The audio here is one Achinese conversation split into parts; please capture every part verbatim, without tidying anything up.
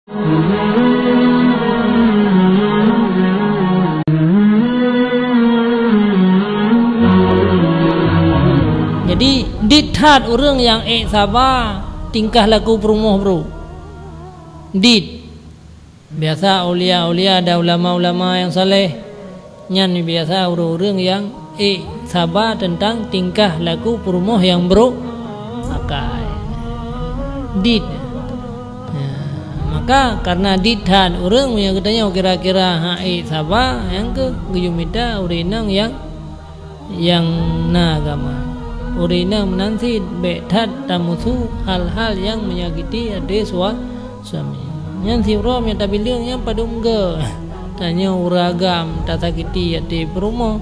Jadi, dit that ureuëng nyang ék saba tingkah laku peurumoh brôk. Dit. Biasa aulia-aulia dan ulama-ulama nyang saleh, nyan biasa ureuëng-ureuëng nyang ék saba teuntang tingkah laku peurumoh nyang brôk akai. Dit. Ya, maka karena dit that ureuëng nyang geutanyoe kira-kira hana ék saba, nyang keuh geuyue mita ureuëng inong nyang nyang na agama. Ureuëng inong meunan cit bék that tamusu hal-hal nyang menyakiti até sua-, suami. Nyan sidroe nyang tabileueng nyan padum geu. Tanyoe ureuëng agam tasakiti até peurumoh,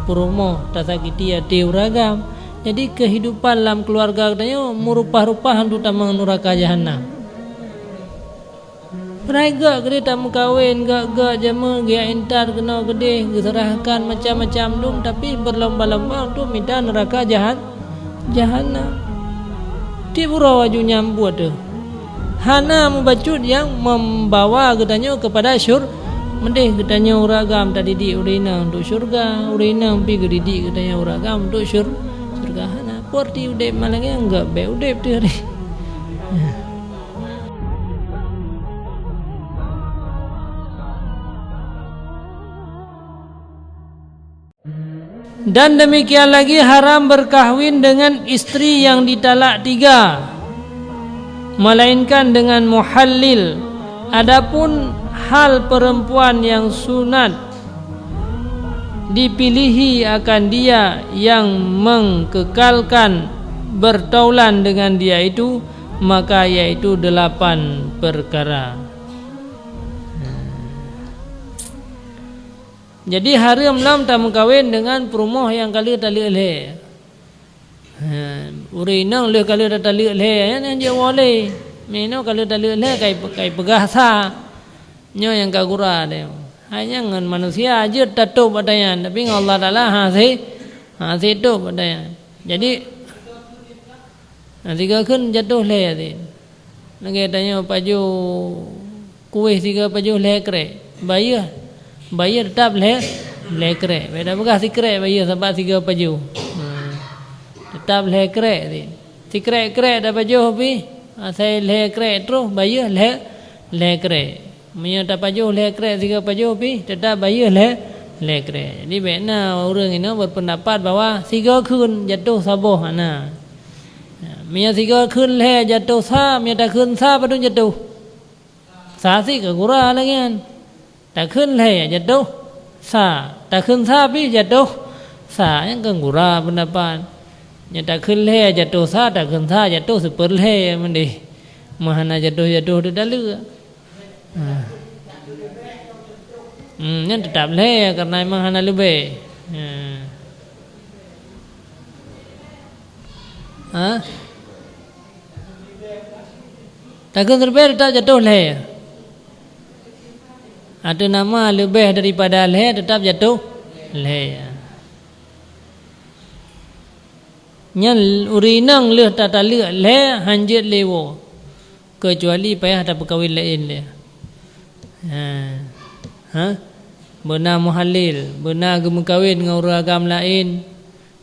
peurumoh tasakiti até ureuëng agam. Jadi keuhidupan lam keuluwarga geutanyoe meurupah-rupah hantu tamong nuraka jahanam. Padahai gak keudeh tameukawen, gak-gak jamé geuintat keunoe keudeh, geuseurahkan macam-macam dum, tapi beurlomba-lomba untuk mita neuraka jahan-, jahanam. Tiep uroe aju nyang buet teuh. Hana mubacut nyang membawa geutanyoe keupada syur-, meudeh geutanyoe ureuëng agam tadidik ureuëng inong untuk syurga, ureuëng inong pih geudidik geutanyoe ureuëng agam untuk syur-, syurga. Hana, peureuti udeb malam nyan gak bék udeb teuh. Dan demikian lagi haram berkahwin dengan istri yang ditalak tiga, melainkan dengan muhallil. Adapun hal perempuan yang sunat dipilihi akan dia yang mengkekalkan bertaulan dengan dia itu, maka yaitu delapan perkara. Jadi hareuem lom tameukawen deungon peurumoh nyang ka lheueh taleuek lhée. Ha, ureuëng inong lheueh ka lheueh taleuek lhée, nyan, nyan jeuet woe lé. Meunoe ka lheueh taleuek lhée kai, kai peugah sa. Nyoe nyang ka gura deh. Hai nyan ngon manusia jeuet tatôb ata nyan, tapi ngon Allah Taala hase, hase tôb ata nyan. Jadi, Nah, sigoe kheun jatoh lhée teuh. Lagée tanyoe pajoh kueh sigoe pajoh lhée krek. Bayeue, bayeue teutap lhée, lhée krek. Bék tapeugah sikrek bayeue sabab sigoe pajoh. Nah, teutap lhée krek teuh. Sikrek-krek tapajoh pih, asai lhée krek troh bayeue lhée, lhée krek. Meunyoe tapajoh lhée krek sigoe pajoh pih, teutap bayeue lhée, lhée krek. Jadi, bék na ureuëng inoe berpendapat bahwa sigoe kheun jatoh saboh hana. Meunyoe sigoe kheun lhée jatoh sa, meunyoe takheun sa padum jatoh? Sa sit ka gura lagée nyan. Takheun lhée jatoh sa, takheun sa pih jatoh sa, nyan kan gura pendapat. Nyoe takheun lhée jatoh sa, takheun sa jatoh siper lhée meudeh. Meuhana jatoh-jatoh teutaleuek. Ha. Hmm, nyan teutap lhée, karena memang hana leubeh. Ha. Ha? Takheun leubeh teutap jatoh lhée. Ateueh nama leubeh daripada lhée teutap jatoh lhée. Nyan ureuëng inong lheueh tataleuek lhée hanjeuet lé woe, keucuali payah tapeukawén laén lé. Ha. Ha? Beuna muhallil, beuna geumeukawén ngon ureuëng agam laén,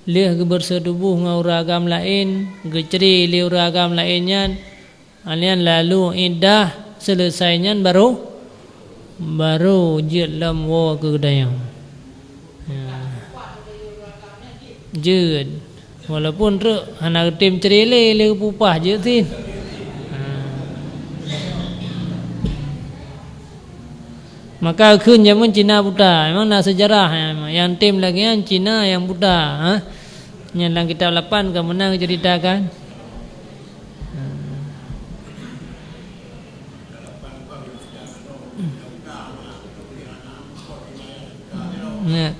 lheueh geubeureusoe tuboh ngon ureuëng agam laén, geucre lé ureuëng agam laén nyan, Nyan lalu iddah seuleusai nyan barô, barô jeuet lom woe keu geutanyoe. Ya. Jeuet. Walaupun treuk hana geutem cre lé, lé geupeu upah jeuet sit. Ha. Maka kheun jameun Cina buta, memang na seujarah, nyang tem lagée nyan Cina nyang buta, ha? Nyan lam kitab lapan ka meunan geuceuritakan. Nah.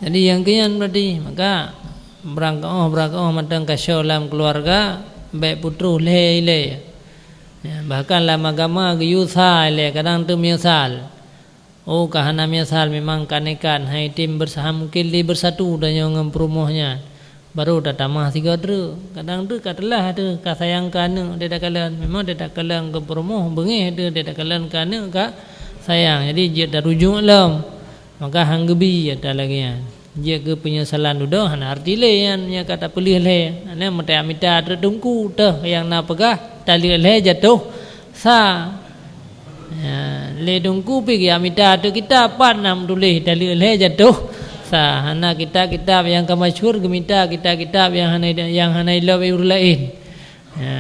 Jadi nyang keu nyan berarti, maka beurangkaôh-beurangkaôh mantong ka shoe lam keuluwarga, bék peutroh lhée ilée. Ya, bahkan lam agama geuyue sa ilée, kadang teumeusal. Oh, ka hana meusal, memang ka nekat, hai tem beursa-, mungken lé beusatu tanyoe ngon peurumoh nyan. Baru tatamah sigoe treuk. Kadang treuk ka teulah teuh ka sayang keu aneuk teuh takalon. Memang teuh takalon keu peurumoh, beungéh teuh teuh takalon keu aneuk ka sayang. Jadi jeuet tarujuk lom. Maka han geubi ata lagée nyan. Jeuet keu peunyesalan dudoe hana arti lé nyan nyang ka tapeuleueh lhée. Hana meutajak mita treuk teungku teuh nyang na peugah taleuek lhée jatoh sa. Ya, lé teungku pih geujak mita ateueh kitab, pat na meutuléh taleuek lhée jatoh sa. Hana kitab-kitab nyang ka masyhur geumita kitab-kitab nyang hana, nyang hana ilop ureuëng laén. Ya.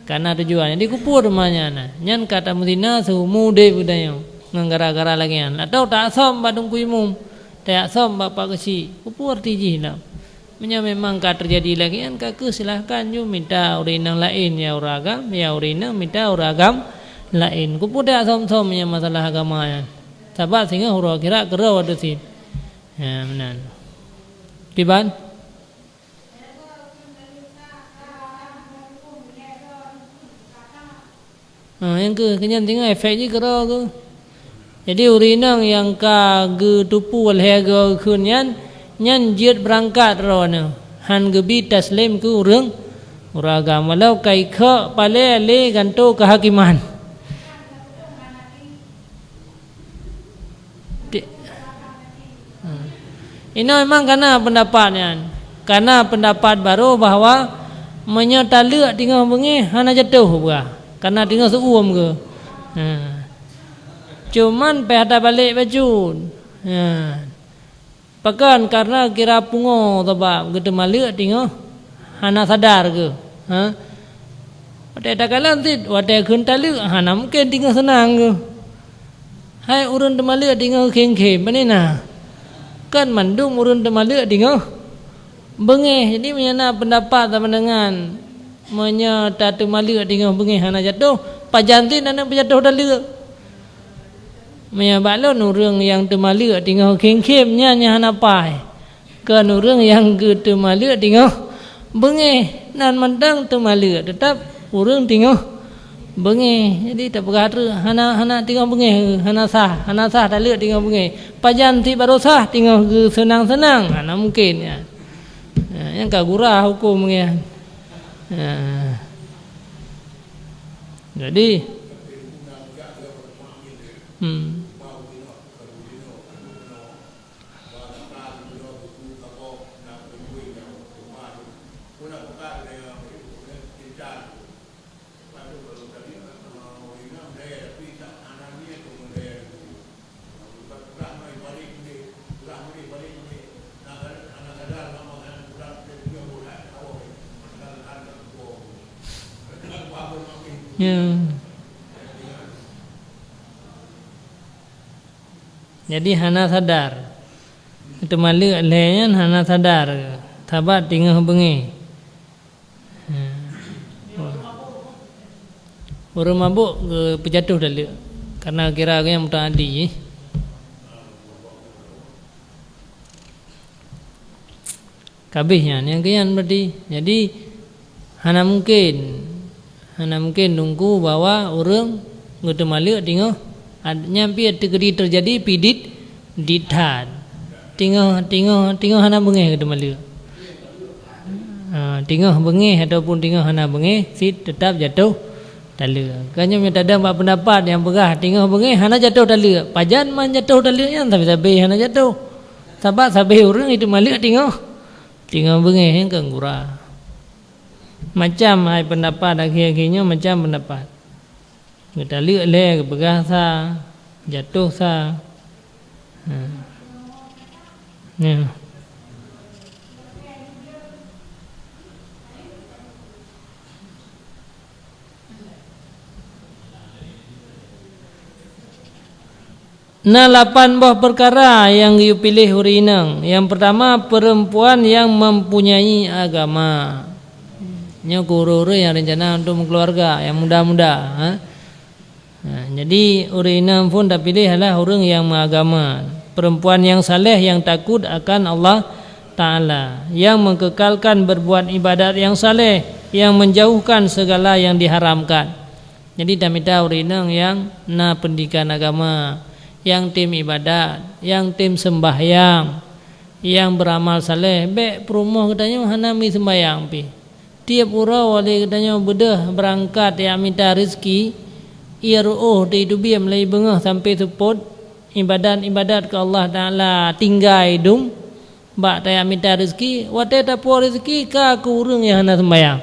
Kana tujuan. Jadi keupeue teuma nyan na? Nyan ka tameuzina seumu udeb geutanyoe ngon gara-gara lagée nyan. Atau tasom bak teungku imum, tasom bak pak geuchik. Keupeue arti jih na? Meunyoe memang ka teujadi lagée nyan, ka kheueh silahkan ju mita ureuëng inong laén, ya ureuëng agam, ya ureuëng inong mita ureuëng agam laén. Keupeue tasom-som nyang masalah agama nyan? Sabab singoh uroe akhirat keudroe watée cit. Ha, meunan. Kiban? Ha, nyang keu, keu nyan singoh efek jih keudroe kheueh. Jadi ureuëng inong nyang ka geuteupeue lhée goe geukheun nyan, nyan jeuet beurangkat droeneuh, han geubi taslem keu ureuëng, ureuëng agam, walau ka ikhok palée lé gantoe keuhakiman. Ti-, ha. Inoe memang kana peundapat nyan. Kana peundapat barô bahwa meunyoe taleuek teungoh beungéh hana jatoh peugah, kana teungoh seu-uem kheueh. Ha. Cuman payah tabalek bacut. Ha. Pakon? Kareuna kira pungo sabab geuteumaleuek teungoh hana sadar kheueh. Ha? Watée takalon cit, watée kheun taleuek, hana mungken teungoh seunang kheueh. Hai ureuëng teumaleuek teungoh khém-khém, pane na? Kon mandum ureuëng teumaleuek teungoh beungéh. Jadi meunyoe na peundapat sama deungon meunyoe tateumaleuek teungoh beungéh hana jatoh, pajan cit aneuk beujatoh taleuek. Meunyoe bak lôn ureuëng nyang teumaleuek teungoh khém-khém nyan nyang hana paih. Kon ureuëng nyang geuteumaleuek teungoh beungéh, nan mantong teumaleuek teutab ureuëng teungoh beungéh. Jadi tapeugah treuk hana, hana teungoh beungéh, hana sah, hana sah taleuek teungoh beungéh. Pajan cit barô sah teungoh geuseunang-seunang, hana mungken nyan. Ha, nyan ka gura huköm nyan. Ha. Jadi, hmm. Ya. Jadi hana sadar. Teumaleuek lhée nyan hana sadar, sabab teungoh beungéh. Ha. Ureuëng mabök geupeujatoh taleuek, kareuna kira geuh nyang meutuah adi jih. Kabéh nyan, nyang keu nyan berarti. Jadi, hana mungken, hana mungken teungku bahwa ureuëng geuteumaleuek teungoh, ad-, nyan pih teukeudi teujadi pih dit, dit that. Teungoh, teungoh, teungoh hana beungéh geuteumaleuek. Ha, teungoh beungéh ataupun teungoh hana beungéh, cit teutab jatoh taleuek. Kan nyoe meunyoe tadong bak peundapat nyang peugah teungoh beungéh hana jatoh taleuek, pajan man jatoh taleuek nyan sabe-sabe hana jatoh. Sabab sabe ureuëng iteumaleuek teungoh, teungoh beungéh nyang keu gura. Macam hai peundapat akhé-akhé nyoe, macam peundapat. Geutaleuek lhée, geupeugah sa, jatoh sa. Ha. Ya. Na lapan boh peukara nyang geuyue piléh ureuëng inong. Nyang peurtama, peurempuan nyang mempunyai agama. Nyoe keu ureuëng-ureuëng nyang rencana untuk meukeuluwarga, nyang muda-muda, ha. Ha, jadi ureuëng inong phon tapiléh adalah ureuëng nyang meuagama, peurempuan nyang saleh nyang takut akan Allah Taala, nyang mengkekalkan berbuat ibadat nyang saleh, nyang menjauhkan segala nyang diharamkan. Jadi tamita ureuëng inong nyang na peundidikan agama, nyang tem ibadat, nyang tem seumbahyang. nyang beuramal saleh, bék peurumoh geutanyoe hana meuseumbahyang pih. Tieb uroe watée geutanyoe beudôh beurangkat jak mita reuzeki, ie reuôh teuitubiem lé beungoh sampoe seupôt, iébadat-iébadat keu Allah Taala tinggai dum bak tajak mita reuzeki. Watée tapuwoe reuzeki ka keu ureuëng nyang hana seumbahyang,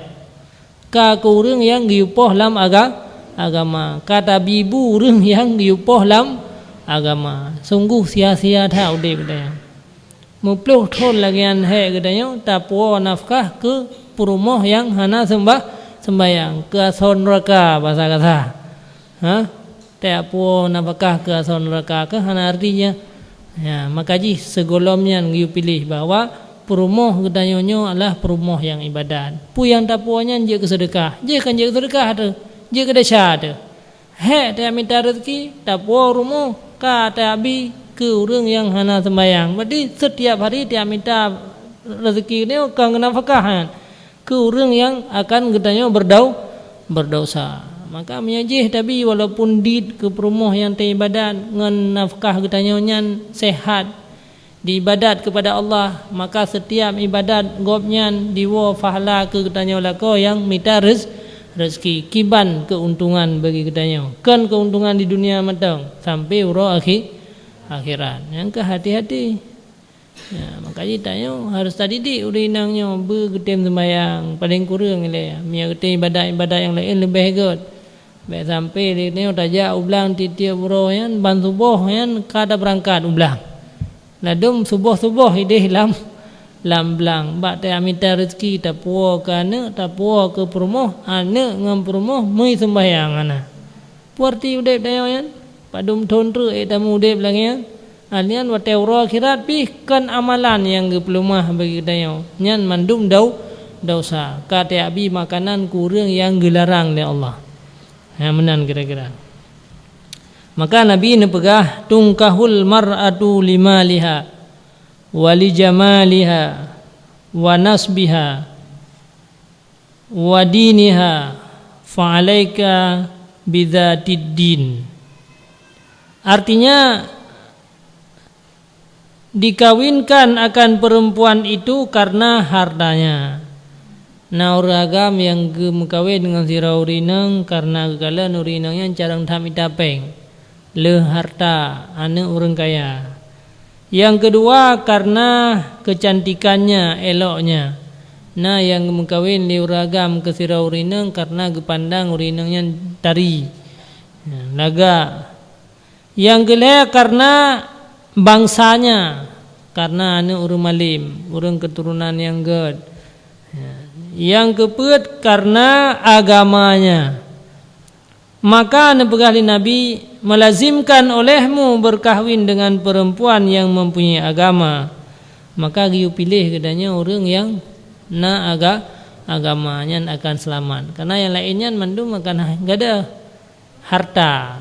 ka keu ureuëng nyang geuyue poh lam aga-, agama, ka tabi bu ureuëng nyang geuyue poh lam agama. Sunggoh sia-sia that udeb geutanyoe. Meuploh thon lagée nyan hék geutanyoe tapuwoe nafkah keu peurumoh nyang hana seumbah-, seumbahyang, keu asoe nuraka basa gata. Ha? Tapuwoe nafkah keu asoe nuraka keuh hana arti nyan. Ya, maka jih sigohlom nyan geuyue piléh bahwa peurumoh geutanyoe nyoe adalah peurumoh nyang iébadat. Peue nyang tapuwoe nyan jeuet keu seudeukah, jih kan jeuet keu seudeukah teuh, jeuet keu desya teuh. Hék tajak mita reuzeki, tapuwoe rumoh, ka tabi keu ureuëng nyang hana seumbahyang. Berarti setiap hari tajak mita reuzeki nyoe ka nafkah nyan keu ureuëng nyang akan geutanyoe beudau-, beudesya. Maka meunyoe jih tabi walaupun dit keu peurumoh nyang teuiébadat ngon nafkah geutanyoe nyan seuhat, diiébadat keupada Allah, maka setiap iébadat gobnyan diwoe pahala keu geutanyoe lakoe nyang mita reuz-, reuzeki, kiban keuntungan bagi geutanyoe. Kon keuntungan di dunia mantong, sampoe uroe akhi-, akhirat. Nyang keuh hati-hati. Ya, maka jih tanyoe harôh tadidik ureuëng inong nyoe beu geutem seumbahyang, paleng kureueng ilée, meunyoe geutem iébadat-iébadat nyang laén leubeh gét. Bék sampoe lé nyoe tajak u blang tieb-tieb uroe nyan, ban suboh nyan ka tabeurangkat u blang. Ladom suboh-suboh ideh lam, lam blang. Bak tajak mita reuzeki, tapuwoe keu aneuëk, tapuwoe keu peurumoh, aneuëk ngon peurumoh meuseumbahyang hana. Peue arti udeb tanyoe nyan? Padum thon treuk ék tamu udeb lagée nyan? Nyan watée uroe akhirat pih kon amalan nyang geupeuleumah bagi geutanyoe. Nyan mandum dau-, desya. Ka tajak bi makanan keu ureuëng nyang geularang lé Allah. Ha, meunan kira-kira. Maka Nabi neupeugah, "Tunkahul mar'atu limaliha, wa lijamaliha, wa nasbiha, wa diniha, fa alaika bidzatid din." Artinya, dikawinkan akan perempuan itu karena hartanya. Na ureuëng agam nyang geumeukawen ngon sidroe ureuëng inong karena geukalon ureuëng inong nyan carông that mita péng, le harta, aneuëk ureuëng kaya. Nyang keudua, karena kecantikannya, eloknya. Na nyang geumeukawen lé ureuëng agam keu sidroe ureuëng inong karena geupandang ureuëng inong nyan tari, lagak. Nyang keulhée karena bangsanya, karena aneuëk ureuëng malem, ureuëng keuturonan nyang gét. Nyang keupeuet karena agamanya. Maka neupeugah lé Nabi, "Meulazimkan olehmu beurkahwin deungon peurempuan nyang mempunyai agama." Maka geuyue piléh geutanyoe ureuëng nyang na aga-, agama nyan akan seulamat. Karena nyang laén nyan mandum akan ha-, gadôh harta.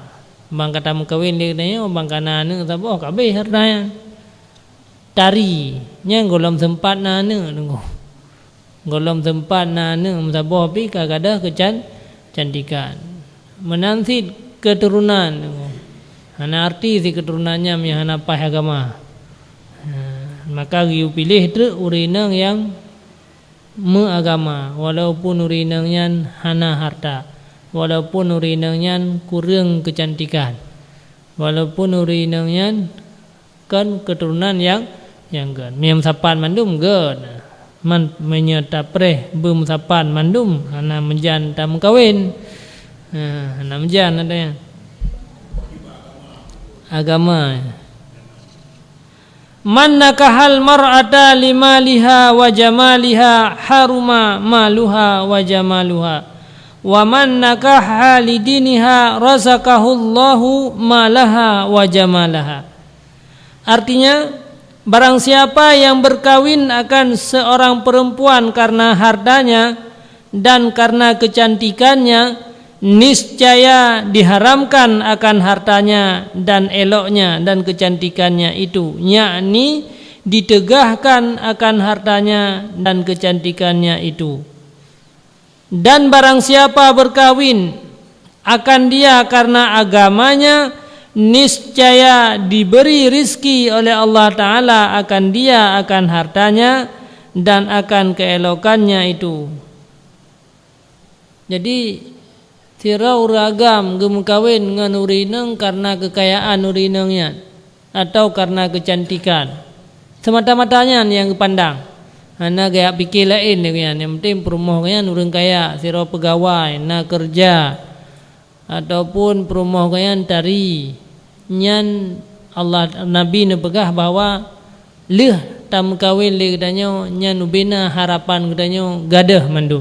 Ban ka tameukawen lé geutanyoe, ban ka na aneuëk saboh, ka abéh harta nyan. Tari, nyan gohlom seumpat na aneuëk, deungoe. Gohlom seumpat na aneuëk meusaboh pih ka gadôh keucan-, kecantikan. Meunan cit keuturonan, deungoe. Hana arti cit keuturonan nyan meunyo hana paih agama. Ha, maka geuyue piléh treuk ureuëng inong nyang meuagama, walaupun ureuëng inong nyan hana harta, walaupun ureuëng inong nyan kureueng keucantikan, walaupun ureuëng inong nyan kon keuturonan nyang, nyang gét. Meunyo meusapat mandum gét. Man, meunyo tapreh beumeusapat mandum, hana meujan tameukawen. Ha, hana meujan ada nyan. Agama. "Man nakahal mar'ata limaliha wa jamaliha haruma maluha wa jamaluha. Wa man nakaha lidiniha razaqahullahu malaha wa jamalaha." Artinya, barang siapa yang berkawin akan seorang perempuan karena hartanya dan karena kecantikannya, niscaya diharamkan akan hartanya dan eloknya dan kecantikannya itu, yakni ditegahkan akan hartanya dan kecantikannya itu. Dan barang siapa berkawin akan dia karena agamanya niscaya diberi rizki oleh Allah Ta'ala akan dia, akan hartanya, dan akan keelokannya itu. Jadi, sidroe ureuëng agam geumeukawen ngon ureuëng inong kareuna keukayaan ureuëng inong nyan, atawa kareuna keucantikan. Seumata-mata nyan nyang geupandang. Hana geujak pike laén lé geuhnyan, nyang penting peurumoh geuhnyan ureuëng kaya, sidroe peugawai, na keureuja, ataupun peurumoh geuhnyan tari. Nyan Allah, Nabi neupeugah bahwa lheueh tameukawen lé geutanyoe, nyan ubena harapan geutanyoe gadôh mandum.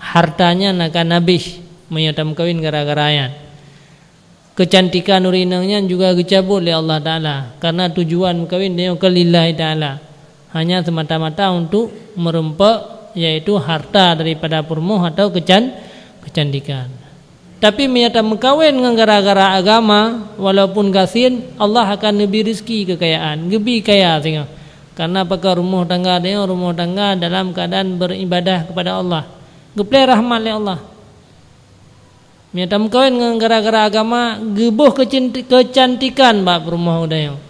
Harta nyan akan habéh meunyoe tameukawen gara-gara nyan. Keucantikan ureuëng inong nyan juga geucabot lé Allah Ta'ala, kareuna tujuan meukawen tanyoe keu lillahi Ta'ala, hanya seumata-mata untuk meurumpok, yaitu harta daripada peurumoh atau keucan-, keucantikan. Tapi meunyoe tameukawen ngon gara-gara agama, walaupun gasien, Allah akan neubi rizki keukayaan, geubi kaya singoh. Kareuna pakon rumoh tangga tanyoe, rumoh tangga dalam keuadaan beuribadah keupada Allah. Geupleh rahmat lé Allah. Meunyoe tameukawen ngon gara-gara agama, geuboh keucinti-, keucantikan bak peurumoh geutanyoe.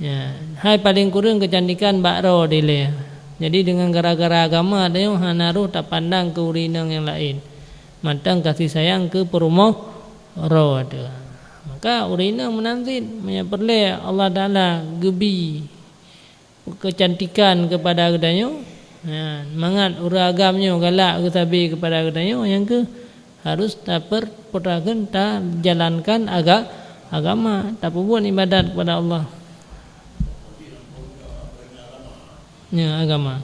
Ya, hai paleng kureueng keucantikan bak droe dilée. Jadi deungon gara-gara agama tanyoe hana roh tapandang keu ureuëng inong nyang laén. Mantong kasih sayang keu peurumoh droe teuh. Maka ureuëng inong meunan cit, meunyoe peureulée Allah Ta'ala geubi keucantikan keupada geutanyoe, ya, mangat ureuëng agam nyoe galak geusabe keupada geutanyoe, nyang kheueh harus taper-, peuragam tajalankan aga-, agama, tapeubuet ibadat keupada Allah. Ya, agama.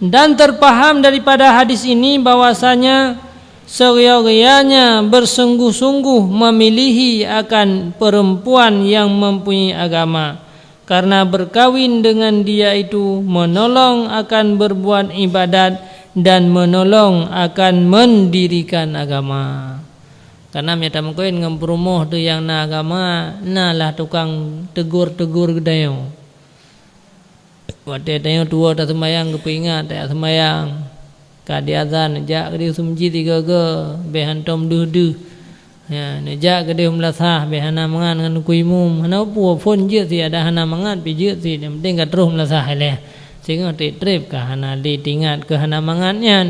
Dan terpaham daripada hadis ini bahwasanya seureuya-reuyanya bersungguh-sungguh memilihi akan perempuan yang mempunyai agama, karena berkawin dengan dia itu menolong akan berbuat ibadat dan menolong akan mendirikan agama. Karena meunyoe tameukawen ngon peurumoh teuh nyang na agama, na lah tukang tegur-tegur geutanyoe. Watée tanyoe tuwoe taseumayang geupeuingat tajak seumayang, ka diazan neujak keudeh u meuseujid sigoe-goe, bék hantom deuh-deuh. Ya, neujak keudeh u meulasah, bék hana mangat ngon Teungku Imum. Hana peue, phon jeuet cit, adak hana mangat pih jeuet cit, nyang penting ka troh meulasah ilée. Singoh treb-treb ka hana lé teuingat keu hana mangat nyan.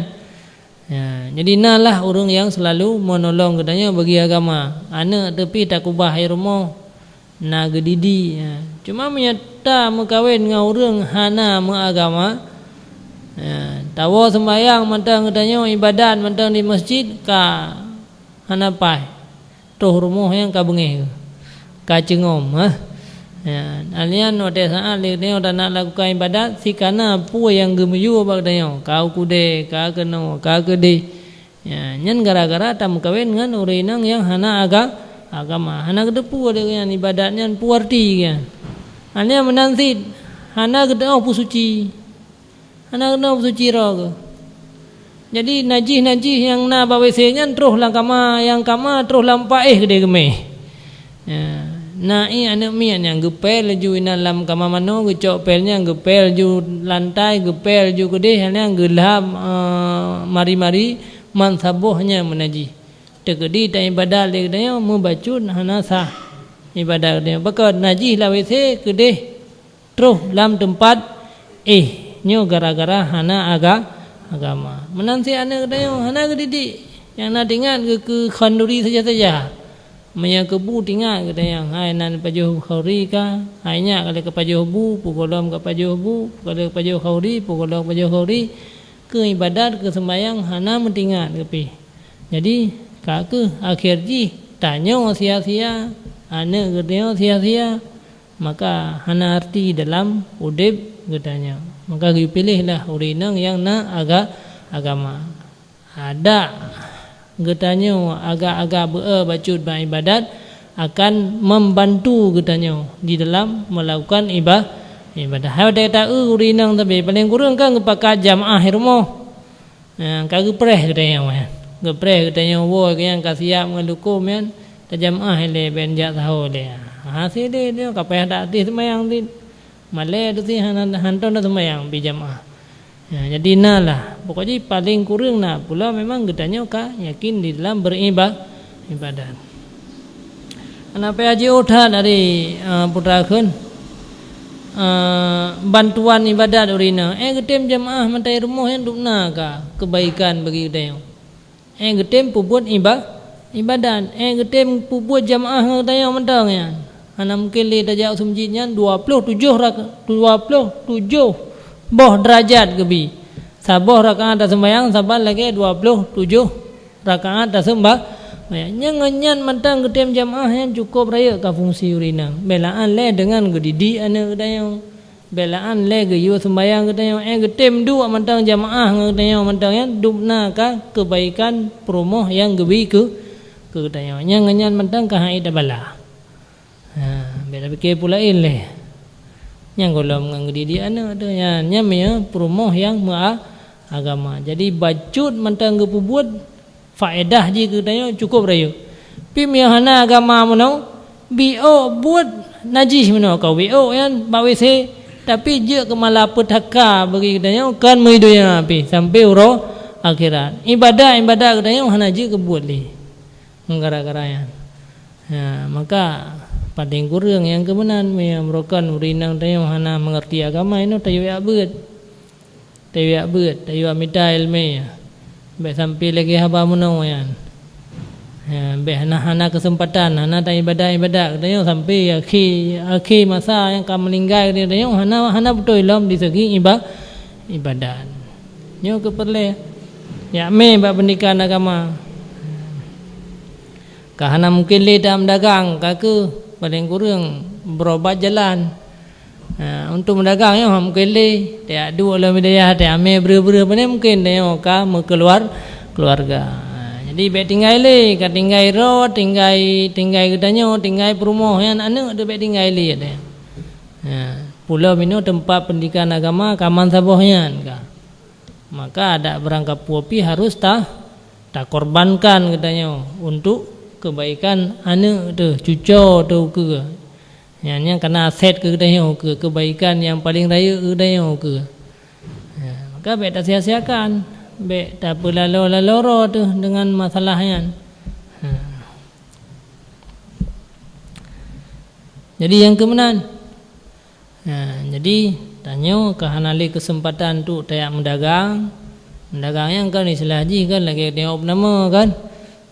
Ya, jadi na lah ureuëng nyang seulalu meunolong geutanyoe bagi agama. Aneuëk teuh pih takeubah i rumoh, na geudidik. Ya. Cuma meunyoe tameukawen ngon ureuëng hana meuagama, ya, tawoe seumbayang mantong geutanyoe, ibadat mantong di meuseujid, ka hana paih. Troh rumoh nyang ka beungéh, ka ceungom, eh. Ya, alnyan watée saát lé geutanyoe tanak lakukan ibadat, sikana peue nyang geumiyue bak geutanyoe, ka u keudée, ka keunoe, ka keudeh. Ya, nyan gara-gara tameukawen ngon ureuëng inong nyang hana aga-, agama, hana geuteupeue lé geuhnyan ibadat nyan peue arti geuhnyan. Alnyan meunan cit, hana geuteupeue peue suci. Hana keunoe peusuci droe geuh. Jadi najih-najih nyang na bak W C nyan troh lam kama, nyang kama troh lam paéh keudeh geuméh. Ya, na ié aneuëk miet nyang geupél laju inan lam kama manoe, geucok pél nyan geupél laju lantai, geupél laju keudeh, nyan geulham, eh, mari-mari man saboh nyan meunajih. Teukeudi taibadat lé geutanyoe meubacut hana sah ibadat geutanyoe. Pakon najih lam W C keudeh troh lam teumpat éh, nyoe gara-gara hana aga-, agama. Meunan cit aneuëk geutanyoe hana geudidik, nyang na teuingat geuh keu khanduri saja-saja. Meunyoe keu bu teuingat geutanyoe, hai nan pajoh khanduri ka, hai nyak ka lheueh ka pajoh bu, peugohlom ka pajoh bu, ka lheueh pajoh khanduri, peugohlom pajoh khanduri, keu ibadat, keu seumbayang hana meuteuingat geuh pih. Jadi, ka kheueh akhé jih tanyoe sia-sia, aneuëk geutanyoe sia-sia, maka hana arti dalam udeb geutanyoe. Maka geupiléh lah ureuëng inong nyang na aga-, agama. Adak geutanyoe agak-agak beu-e bacut bak ibadat akan membantu geutanyoe di dalam melakukan iba-, ibadat. Hai watée ta-eu ureuëng inong sabe, paleng kureueng kan geupakat jamaah i rumoh. Ha, ka geupreh geutanyoe, eh. Geupreh geutanyoe woe, geuhnyan ka siap ngon lukom nyan, tajamaah ilée bék jak saho lé. Ha, sideh nyoe ka payah taateueh seumayang cit. Malée teuh cit hana, hantom na seumayang pih jamaah. Ya, jadi na lah. Pokok jih paléng kureueng na pula memang geutanyoe ka yakin di dalam beriba-, ibadat. Hana payah jiôh that dari, eh, putra kheun, eh, bantuan ibadat ureueng inong. Eh, geutem jamaah mantong rumoh nyan dum na ka keubaikan bagi geutanyoe. Eh, geutem peubuet iba-, ibadat. Eh, geutem peubuet jamaah ngon geutanyoe mantong nyan. Hana mungken lé tajak u meuseujid nyan dua ploh tujoh rak-, dua ploh tujoh boh deurajat geubi. Saboh rakaat taseumbahyang saban lagée dua ploh tujoh rakaat taseumba-, nyang ngon nyan mantong geutem jamaah nyan cukôp rayeuk ka fungsi ureueng inong. Beulaan lé deungon geudidik aneuëk geutanyoe. Beulaan lé geuyue seumbahyang geutanyoe, eh, geutem duek mantong jamaah ngon geutanyoe mantong nyan dum na ka keubaikan peurumoh nyang geubi keu, keu geutanyoe. Nyang ngon nyan mantong ka han ék tabala. Ha, bék tapike peue laén lé. Nyang gohlom ngon geudidik aneuëk teuh nyan, nyan meunyoe peurumoh nyang meuagama. Jadi bacut mantong geupeubuet, faedah jih keu geutanyoe cukôp rayeuk. Pi meunyoe hana agama meunoe, biôk buet najih meunoe ka biôk nyan bak W C, tapi jeuet keu malapetaka bagi geutanyoe kon meudonya pih sampai uroe akhirat. Ibadat-ibadat geutanyoe hana jeuet keubuet lé gara-gara nyan. Ha, maka paléng kureueng nyang keumeunan meunyoe meurukon ureueng inong tanyoe hana meungerti agama, inoe tayue jak beuet. Tayue jak beuet, tayue jak mita iéleumé. Bék sampai lagée haba meunoe nyan. Ha, bék hana, hana keuseumpatan, hana taibadat-ibadat. Geutanyoe sampai akhé, akhé masa nyang ka meuninggai geutanyoe hana, hana beutôi lom di segi iba-, ibadat. Nyoe keuh peureulée jak mé bak peundidikan agama. Ka hana mungken lé tameudagang, ka keuh paléng kureueng beurobat jalan. Ha, untuk meudagang nyoe hana mungken lé, tajak duek lam dayah, tajak mé breueh-breueh, pane mungken tanyoe ka meukeuluar-, keuluarga. Ha, jadi bék tinggai lé, ka tinggai droe, tinggai, tinggai geutanyoe, tinggai peurumoh nyan aneuëk teuh bék tinggai lé. Ha, pulo minoe teumpat peundidikan agama ka man saboh nyan ka. Maka adak beurangkapeue pih harôh ta-, takorbankan geutanyoe untuk keubaikan aneuëk teuh, cuco teuh ukeue. Nyan nyang kana aset keu geutanyoe ukeue, keubaikan nyang paléng rayeuk keu geutanyoe ukeue. Ya, maka bék tasia-siakan, bék tapeulalo-lalo droe teuh deungon masalah nyan. Ha. Jadi nyang keumeunan, ha, jadi tanyoe ka hana lé keuseumpatan untuk tajak meudagang. Meudagang nyan kan istilah jih kan lagée tanyoe opname kan.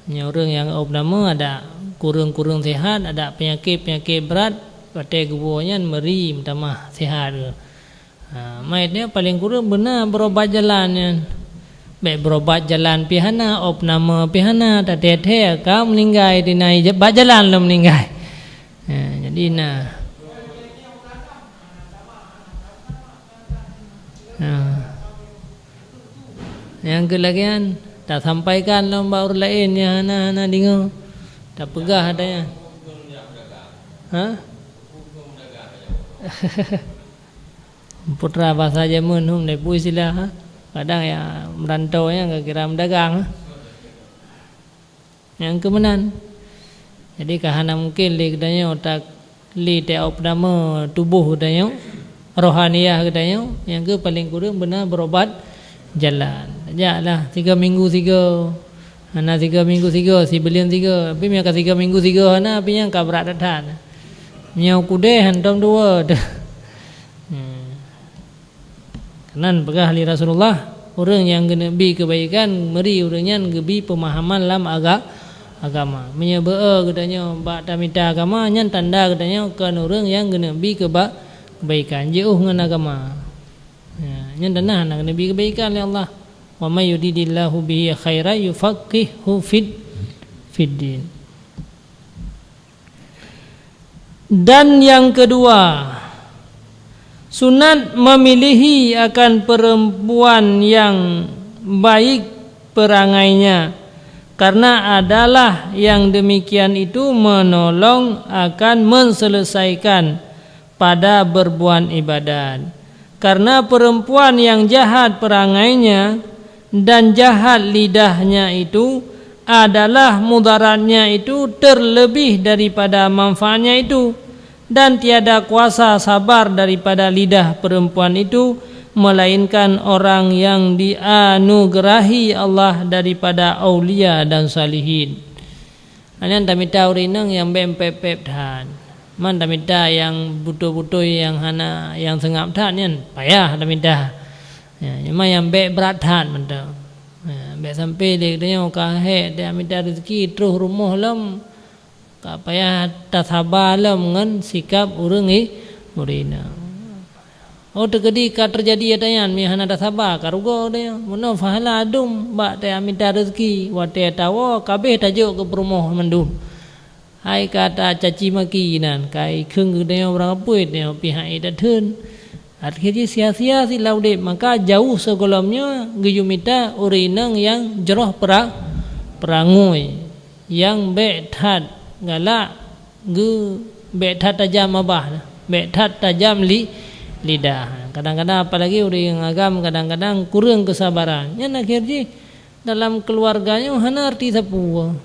Nyoe ureuëng nyang opname adak kureueng-kureueng sehat, adak peunyakét-peunyakét brat, watée geuwoe nyan meuri meutamah sehat. Ha, meuet nyoe paléng kureueng beuna beurobat jalan nyan. Bék beurobat jalan pih hana, opname pih hana, tathée-thée ka meuninggai di na bak jalan lom meuninggai. Ha, jadi na. Ha. Nyang keu lagée nyan tasampaikan lom bak ureuëng laén nyang hana, hana deungoe. Tapeugah ata nyan. Ha? Putra basa jameun hom dai pui sila, ha? Kadang ya meurantau nyan ka kira meudagang, ha? Nyang keumeunan. Jadi ka hana mungken lé geutanyoe tak lé teuopname tuboh geutanyoe, rohaniah geutanyoe, nyang keu paléng kureueng beuna beurobat jalan. Jaklah sigoe minggu sigoe, hana sigoe minggu sigoe, sibuleuen sigoe. Tapi meunyoe ka sigoe minggu sigoe hana, pih nyan ka brat that-that. Meunyoe kudeh hantom dua. Hmm. Keunan peugah lé Rasulullah, ureuëng nyang geuneuk bi keubaikan meuri ureuëng nyan geubi peumahaman lam aga-, agama. Meunyoe beu-e geutanyoe bak tamita agama, nyan tanda geutanyoe kon ureuëng nyang geuneuk bi keuba-, keubaikan, jiôh ngon agama. Ya, nyan tanda hana geuneuk bi keubaikan lé Allah. "Wa may yuridillahu bihi khairan yufaqqihhu fid, fid din." Dan yang kedua, sunat memilihi akan perempuan yang baik perangainya, karena adalah yang demikian itu menolong akan menselesaikan pada berbuat ibadat. Karena perempuan yang jahat perangainya dan jahat lidahnya itu adalah mudaratnya itu terlebih daripada manfaatnya itu, dan tiada kuasa sabar daripada lidah perempuan itu melainkan orang yang dianugerahi Allah daripada aulia dan salihin. Nyan tamita ureuëng inong nyang bék pép-pép that. Man tamita nyang beutôi-beutôi nyang hana, nyang seungab that nyan payah tamita. Ya, cuma nyang bék brat that mantong. Ya, bék sampai lé geutanyoe ka hék tamita rezeki troh rumoh lom, ka payah tasaba lom ngon sikap ureuëng i-, ureuëng inong. Oh, teukeudi ka teujadi ata nyan, meuhana tasaba, ka rugoe geutanyoe. Meunoe pahala dum bak tamita rezeki, watée tawoe ka abéh tajok keu peurumoh mandum. Hai ka tacaci maki nan, ka ikheun geutanyoe barang apui, tanyoe pih hana tatheun. Akhé jih sia-sia cit lam udeb, maka jauh sigohlom nyoe geuyue mita ureuëng inong nyang jroh peura-, peurangui, nyang bék that galak, geu-, bék that tajam babah, bék that tajam li-, lidah. Kadang-kadang apalagi ureuëng agam kadang-kadang kureueng keusabaran. Nyan akhé jih dalam keuluwarga nyoe hana arti sapeue.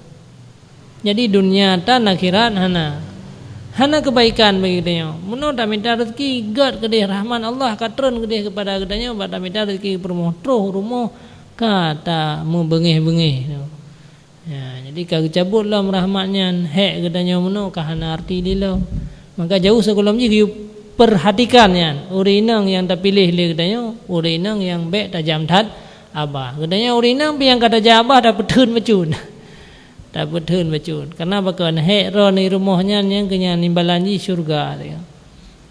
Jadi donya tan akhirat hana. Hana keubaikan bagi geutanyoe. Meunoe tamita rezeki gét keudeh rahmat Allah ka treun keudeh keupada geutanyoe bak tamita rezeki peurumoh troh rumoh ka tameubeungéh-beungéh. Ya, jadi ka geucabot lom rahmat nyan, hék geutanyoe meunoe ka hana arti lé lom. Maka jauh sigohlom jih geuyue peurhatikan nyan, ureuëng inong nyang tapiléh lé geutanyoe, ureuëng inong nyang bék tajam that babah. Geutanyoe ureuëng inong pih nyang ka tajam babah tapeutheun bacut. Tapeutheun bacut. Karena pakon hék droeneuh rumoh nyan nyang keu nyan imbalan jih syeuruga.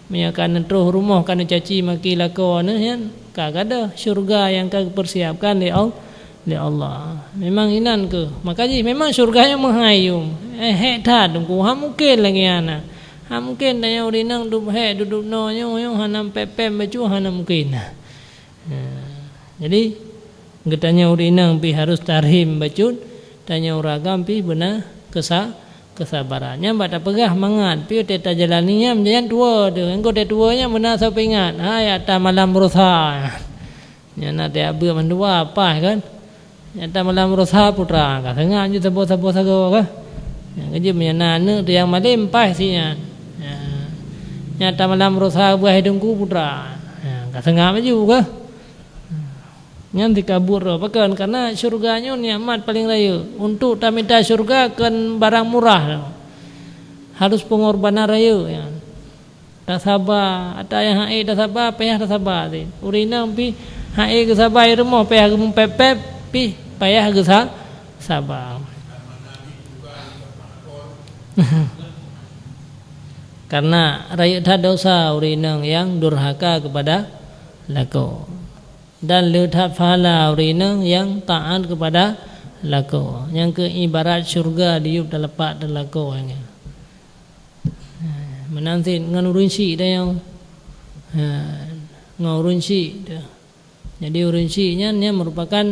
Meunyoe ka neutroh rumoh ka neucaci maki lakoe neuh nyan, ka gadôh syeuruga nyang ka geupeursiapkan lé Al-, lé Allah. Memang inan keuh. Maka jih memang syeuruga nyoe meuhai yum. Eh, hék that teungku, hana mungken lagée nyan. Hana mungken tanyoe ureuëng inong dum hék dudoe noe nyoe, nyoe hana pép-pép bacut hana mungken. Nah, jadi geutanyoe ureuëng inong pih harôh tarhem bacut, tanyoe ureuëng agam pih beuna keusa-, keusabaran. Nyan bak tapeugah mangat, piôh teuh tajalani nyan, nyan tuwoe teuh. Engko teuh tuwoe nyan beuna soe peuingat, hai ata malam rosa. Nyan na teuh abeuet mandua paih kan. Nyan ata malam rosa putra, ka seungab ju saboh-saboh sagoe kan. Nyan keujeuet meunyan na aneuëk teuh nyang malém paih si nyan. Nyan ata malam rosa buah teungku putra. Nyan ka seungab ju kan. Nyan dikabut roh. Pakon? Karena syeuruga nyoe nikmat paleng rayeuk. Untuk tamita syeuruga kon barang murah. Harôh peungorbanan rayeuk nyan. Tasaba, ata nyang hana tasaba, payah tasaba teuh. Ureuëng inong pih hana geusaba i rumoh, payah geumeupép-pép, pih payah geusa-, saba. Karena rayeuk that desya ureuëng inong nyang durhaka keupada lakoe. Dan le that pahala ureuëng inong nyang taát keupada lakoe. Nyang keuh ibarat syeuruga diyueb teulepak teuh lakoe nyan. Ha, meunan cit ngon ureuëng syik tanyoe. Ha, ngon ureuëng syik teuh. Jadi ureuëng syik nyan, nyan meurupakan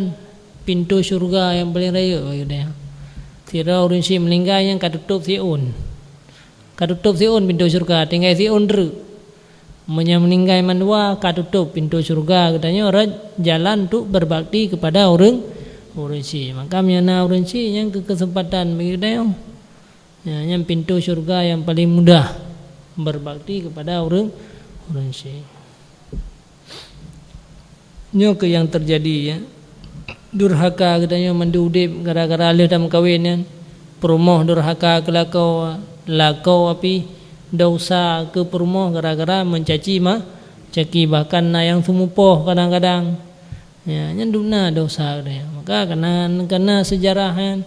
pintoe syeuruga nyang paleng rayeuk bagi tanyoe. Sidroe ureuëng syik meuninggai nyan ka tutôp siôn. Ka tutôp siôn pintoe syeuruga, tinggai siôn treuk. Meunyoe meuninggai mandua ka tutôp pintoe syeuruga geutanyoe rot jalan untuk berbakti keupada ureuëng, ureuëng syik. Maka meunyoe na ureuëng syik nyan keu keuseumpatan bagi geutanyoe. Ya, nyan pintoe syeuruga nyang paleng mudah, berbakti keupada ureuëng, ureuëng syik. Nyoe keuh nyang teujadi, ya. Durhaka geutanyoe mandum udeb gara-gara lheueh tameukawen nyan. Peurumoh durhaka keu lakoe, lakoe pih desya keu peurumoh gara-gara meucaci ma-, caki, bahkan na nyang seumupoh kadang-kadang. Ya, nyan dum na desya geutanyoe. Maka kana, kana seujarah nyan.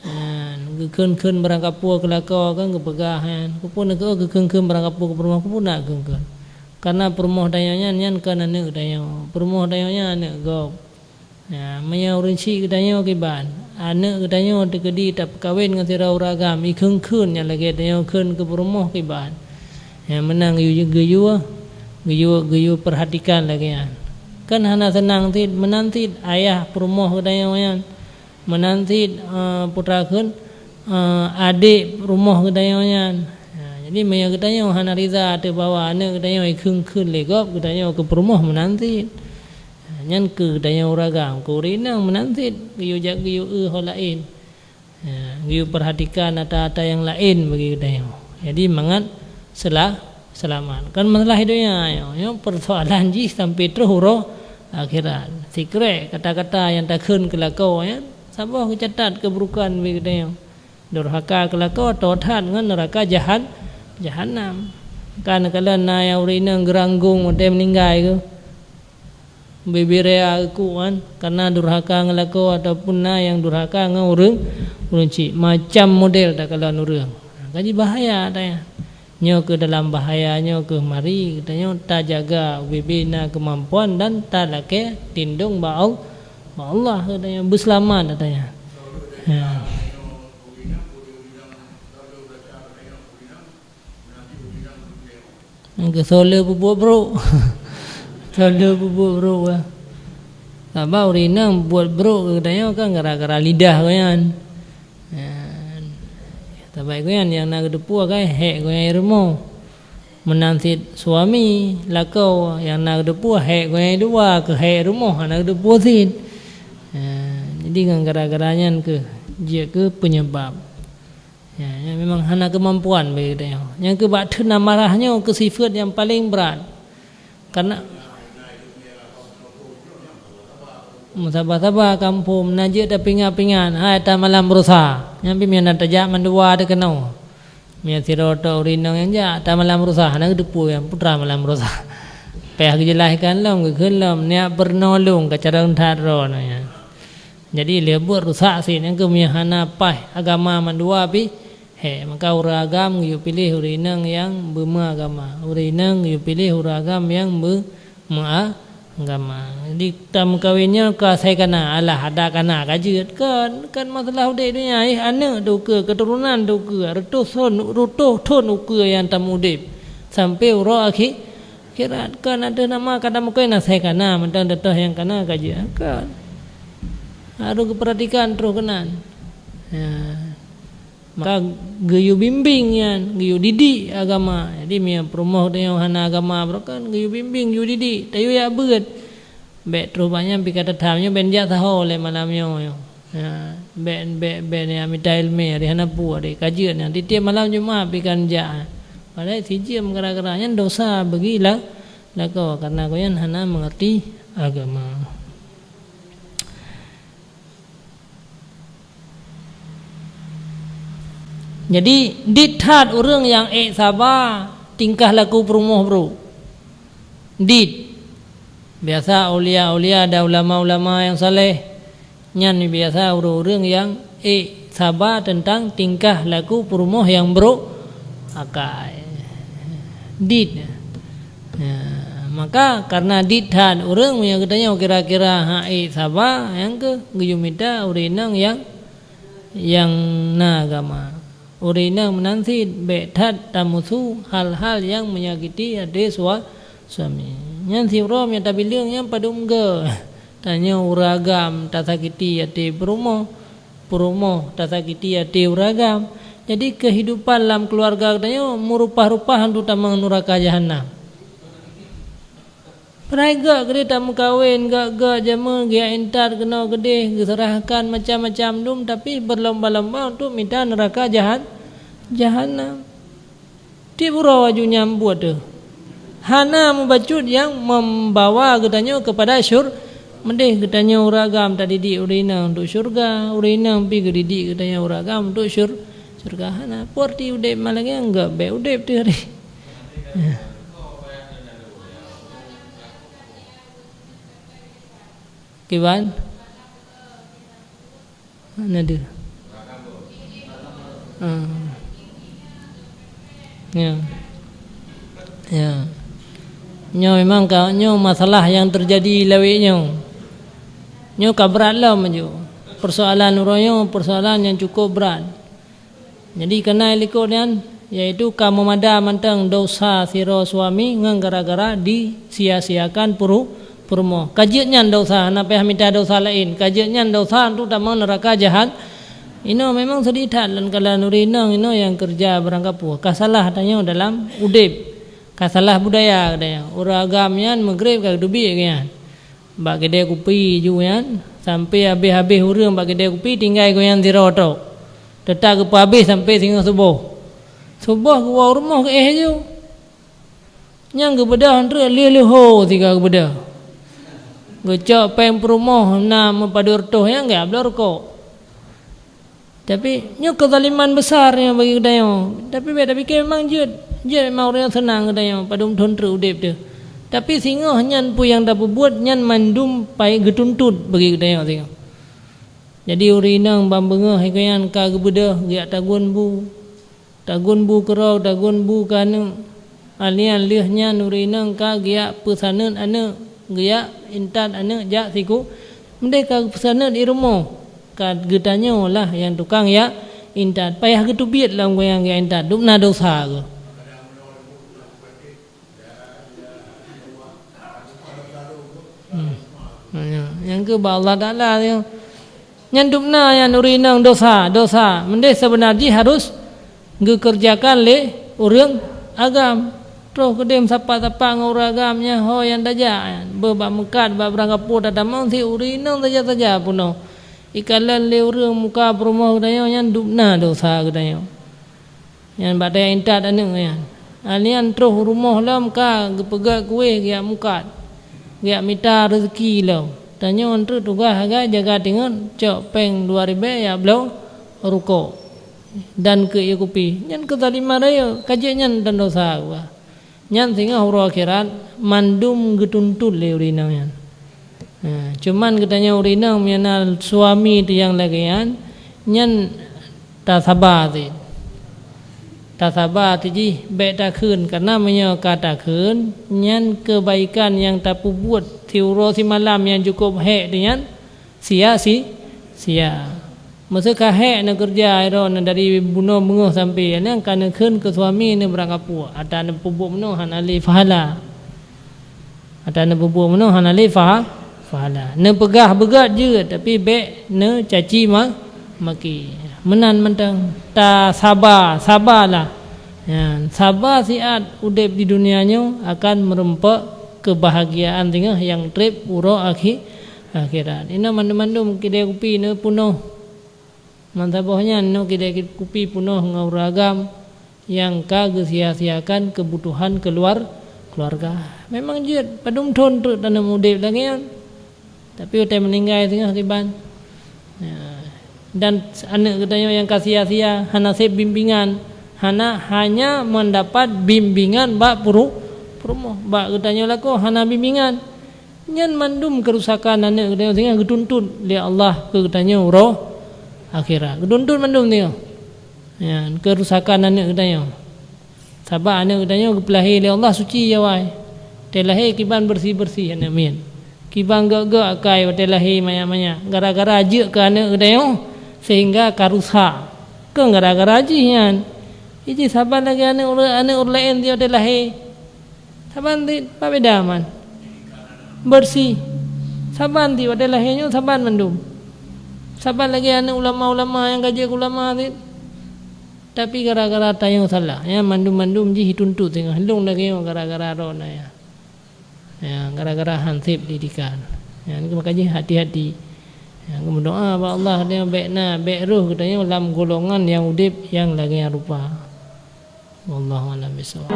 Nyan, geukheun-kheun barangkapeue keu lakoe kan geupeugah nyan. Keupeue na keu-, geukheun-kheun barangkapeue keu peurumoh, keupeue na kheun-kheun. Karena peurumoh tanyoe nyan, nyan kon aneuëk tanyoe. Peurumoh tanyoe nyan aneuëk gob. Nyan, meunyoe ureuëng syik geutanyoe kiban, aneuëk geutanyoe teukeudi tapeukawen ngon sidroe ureuëng agam, ikheun-kheun nyang lagée tanyoe kheun keu peurumoh kiban. Nyan meunan geuyue, geuyue, geuyue, geuyue peurhatikan lagée nyan. Kan hana seunang cit, meunan cit ayah peurumoh geutanyoe nyan. Meunan cit, eh, putra kheun, eh, adék rumoh geutanyoe nyan. Ha, jadi meunyoe geutanyoe hana riza ateueh bahwa aneuëk geutanyoe ikheun-kheun lé gob, geutanyoe keu peurumoh meunan cit. Ha, nyan keu geutanyoe ureuëng agam, keu ureuëng inong meunan cit, geuyue jak geuyue eu ho laén. Ha, geuyue peurhatikan ata-ata nyang laén bagi geutanyoe. Jadi mangat seula-, Seulamat. Kon masalah donya nyoe, nyoe persoalan jih sampai troh uroe akhirat. Sikrek kata-kata nyang takheun keu lakoe nyan, saboh geucatat keburukan bagi geutanyoe. Durhaka keu lakoe toe that ngon neuraka jahan-, jahanam. Kan kalon na nyang ureueng inong geuranggong watée meuninggai geuh. Bibiraya geukuek kan, kareuna durhaka ngon lakoe ataupun na nyang durhaka ngon ureueng, ureueng chik. Macam model takalon ureueng. Ka jibahaya ata nyan. Nyoe keuh dalam bahaya, nyoe keuh mari geutanyoe tajaga ubé-bé na keumampuan dan talakée tindong bak Al-, bak Allah geutanyoe beuseulamat ata nyan. Ya. Nyang keu soe le peubuet brok. Soe le peubuet brok, bah. Sabab ureueng inong buet brok keu geutanyoe kan gara-gara lidah gobnyan. Nyan. Sabab gobnyan nyang na geuteupeue kan hék gobnyan rumoh. Meunan cit suami lakoe nyang na geuteupeue hék gobnyan dua keu hék rumoh hana geuteupeue cit. Nyan. Jadi ngon gara-gara nyan keuh jeuet keu peunyeubab. Ya, nyan memang hana keumampuan bagi geutanyoe. Nyang keu bak theuna marah nyoe keu sifeuet nyang paleng brat. Kareuna meusaba-saba kamoe na jeuet tapingat-pingat, hai ata malam rusa. Nyan pih meunyoe na tajak mandua teuh keunoe. Meunyoe sidroe tok ureueng inong nyang jak, ata malam rusa, hana geuteupeue nyan peue teuma malam rusa. Payah geujeulaih kan lom, geukheun lom, neujak peurunoe lôn ka carông that droeneuh nyan. Jadi lé buet rusak cit nyang keuh meunyoe hana paih agama mandua pih, he, maka ureueng agam geuyue piléh ureueng inong nyang beumeuagama, ureueng inong geuyue piléh ureueng agam nyang be-, meuagama. Jadi tameukawen nyoe keu asai kana, alah adak kana ka jeuet, kon, kon masalah udeb donya, eh, aneuk teuh ukeue, keuturonan teuh ukeue, reutôh thon, reutôh thon ukeue nyang tameuudeb sampoe uroe akhi-, akhirat, kon ateueh nama ka tameukawen asai kana, mantong teuh nyang kana ka jeuet, kon. Harôh geupeuratikan troh keunan. Ya. Maka geuyue bimbing nyan, geuyue didik agama. Jadi meunyoe peurumoh tanyoe hana agama, barokon geuyue bimbing, geuyue didik, tayue jak beuet. Bék troh bak nyan pih ka tatham nyoe, bék jak saho lé malam nyoe. Ya, bék, bék, bék jak mita iéleumé, hari hana peue, hari ka jeuet nyan. Tieb-tieb malam Jumat pih ka jak. Padahai sijeuem gara-gara nyan dosa bagi la-, lakoe, kareuna gobnyan hana meungerti agama. Jadi, dit that ureueng nyang ék saba tingkah laku peurumoh brok. Dit. Biasa aulia-aulia dan ulama-ulama nyang saleh, nyan biasa ureueng-ureueng nyang ék saba teuntang tingkah laku peurumoh nyang brok akai. Dit. Ya, maka kareuna dit that ureueng meunyoe geutanyoe kira-kira hana ék saba, nyang keuh geuyue mita ureueng inong nyang, nyang na agama. Ureueng inong meunan cit bék that tamusu hal-hal nyang menyakiti até sua-, suami. Nyan siuroe meunyoe tabileueng nyan padum geu. Tanyoe ureueng agam tasakiti até peurumoh, peurumoh tasakiti até ureueng agam. Jadi keuhidupan lam keuluwarga geutanyoe meurupah-rupah untuk tamong nuraka jahanam. Padahai gak keudeh tameukawen, gak-gak jamé geujak intat keunoe keudeh, geuseurahkan macam-macam dum, tapi berlomba-lomba untuk mita neuraka jahan-, jahanam. Tieb uroe laju nyan buet teuh. Hana mubacut nyang membawa geutanyoe keupada syur-, meudeh geutanyoe ureueng agam tadidik ureueng inong untuk syurga, ureueng inong pih geudidik geutanyoe ureueng agam untuk syur-, syurga. Hana, peue arti udeb malam nyan, gak bék udeb teuh hari. Kiban? Hana deuh. Ah. Ya. Ya. Nyoe memang ka, nyoe masalah nyang teujadi lawét nyoe. Nyoe ka brat lom aju. Persoalan uroe nyoe persoalan nyang cukup brat. Jadi, keunan likot nyan, yaitu ka meumada mantong dosa sidroe suami ngon gara-gara disia-siakan peuru-, peurumoh. Ka jeuet nyan dosa, hana payah mita dosa laén. Ka jeuet nyan dosa untuk tamong neuraka jahan-, inoe memang seudeh that lam kalangan ureueng inong inoe nyang keureuja barangkapeue. Ka salah tanyoe dalam udeb. Ka salah budaya geutanyoe. Ureueng agam nyan Maghrib ka geuteubiet geuh nyan. Bak keudè kupi ju nyan, sampoe habéh-habéh ureueng bak keudè kupi tinggai gobnyan sidroe tok. Teutap geupeuhabéh sampoe singoh suboh. Suboh geuwoe u rumoh geuéh ju. Nyang geubeudôh treuk lheueh-lheueh ho sigoe geubeudôh. Geucok péng peurumoh na meupadub reutôh nyang geubloe rukok. Tapi nyoe keuzaliman besar nyoe bagi geutanyoe. Tapi bék tapike memang jeuet, jeuet memang ureuëng nyang seunang geutanyoe padub thon treuk udeb teuh. Tapi singoh nyan peue nyang tapeubuet nyan mandum pai geutuntot bagi geutanyoe singoh. Jadi ureuëng inong ban beungoh hai keu nyan ka geubeudôh geujak tagun bu. Tagun bu keudroe, tagun bu keu aneuëk. Alian lheueh nyan ureuëng inong ka geujak peusaneut aneuëk, geujak intat aneuëk jak siku. Meudeh ka geupeusaneut di rumoh, ka geutanyoe lah nyang tukang jak intat. Payah geuteubiet lom geuh nyang geujak intat, dum na dosa geuh. Hmm. Nyan, nyang keu bak Allah Taala nyoe. Nyan dum na nyan ureuëng inong dosa, dosa. Meudeh seubeuna jih harus geukeureujakan lé ureuëng agam. Troh keudeh meusapat-sapat ngon ureuëng agam nyan ho nyang tajak nyan. Beuh bak meukat, bak beurangkapeue tatamong si ureuëng inong saja-saja peunoh. Ikalon lé ureuëng muka peurumoh geutanyoe nyan dum na dosa geutanyoe. Nyan bak tajak intat aneuëk nyan. Alian troh rumoh lom ka geupeugét kueh geujak mukat, geujak mita reuzeki lom. Tanyoe treuk tugaih hagai jaga teungeut cok péng dua ribée jak bloe rukok dan keu ié kupi. Nyan keuzaliman rayeuk, ka jeuet nyan dan dosa geuh. Nyan singoh uroe akhirat mandum geutuntot lé ureuëng inong nyan. Ha, cuman geutanyoe ureuëng inong meunyoe na suami teuh nyang lagée nyan, nyan tasaba cit. Tasaba cit jih bék takheun, kareuna meunyoe ka takheun, nyan keubaikan nyang tapeubuet siuroe simalam nyang cukôp hék teuh nyan sia-si-, sia. Meuseu ka hék neukeureuja droeneuh dari bunoe beungoh sampoe nyan ka neukheun keu suami neuh beurangkapeue, ata neupeubuet meunoe hana lé pahala. Ata neupeubuet meunoe hana lé paha-, pahala. Neupeugah beugét jeuet, tapi bék neucaci ma-, maki. Meunan mantong tasaba, sabalah. Nyan, saba siat udeb di dunia nyoe akan meurumpok keubahagiaan singoh nyang treb uroe akhi-, akhirat. Inoe mandum-mandum kidée kupi neupunoh. Meusaboh nyan nyoe kidée kupi punoh ngon ureuëng agam nyang ka geusia-siakan keubutuhan keuluar-, keuluarga. Memang jeuet padum thon treuk taneum udeb lagée nyan. Tapi watée meuninggai singoh kiban. Ya. Dan aneuëk geutanyoe nyang ka sia-sia hana seb bimbingan, hana, hanya mendapat bimbingan bak puru-, peurumoh. Bak geutanyoe lakoe hana bimbingan. Nyan mandum keurusakan aneuëk geutanyoe singoh geutuntot lé Allah keu geutanyoe uroe akhirat. Geutuntot mandum singoh. Nyan keurusakan aneuëk geutanyoe. Sabab aneuëk geutanyoe geupeulahé lé Allah suci awai. Watée lahé kiban beureusi-beureusi aneuëk miet. Kiban gét-gét akai watée lahé manyak-manyak. Gara-gara jeuet keu aneuëk geutanyoe sehingga ka rusak. Kon gara-gara jih nyan. Jih saban lagée aneuëk ureuëng, aneuëk ureuëng laén watée lahé. Saban cit, pat beda man. Beureusi. Saban cit watée lahé nyoe saban mandum. Saban lagée aneuëk ulama-ulama nyang ka jeuet keu ulama cit. Tapi gara-gara tanyoe salah, nyan mandum-mandum jih jituntot singoh lôn lagée nyoe gara-gara droeneuh nyan. Ya, gara-gara han seb didikan. Nyan maka jih hati-hati. Ya, meudoá bak Allah nyoe bék na, bék rhoh geutanyoe lam golongan nyang udeb nyang lagée nyan rupa. Wallahu a'lam bishawab.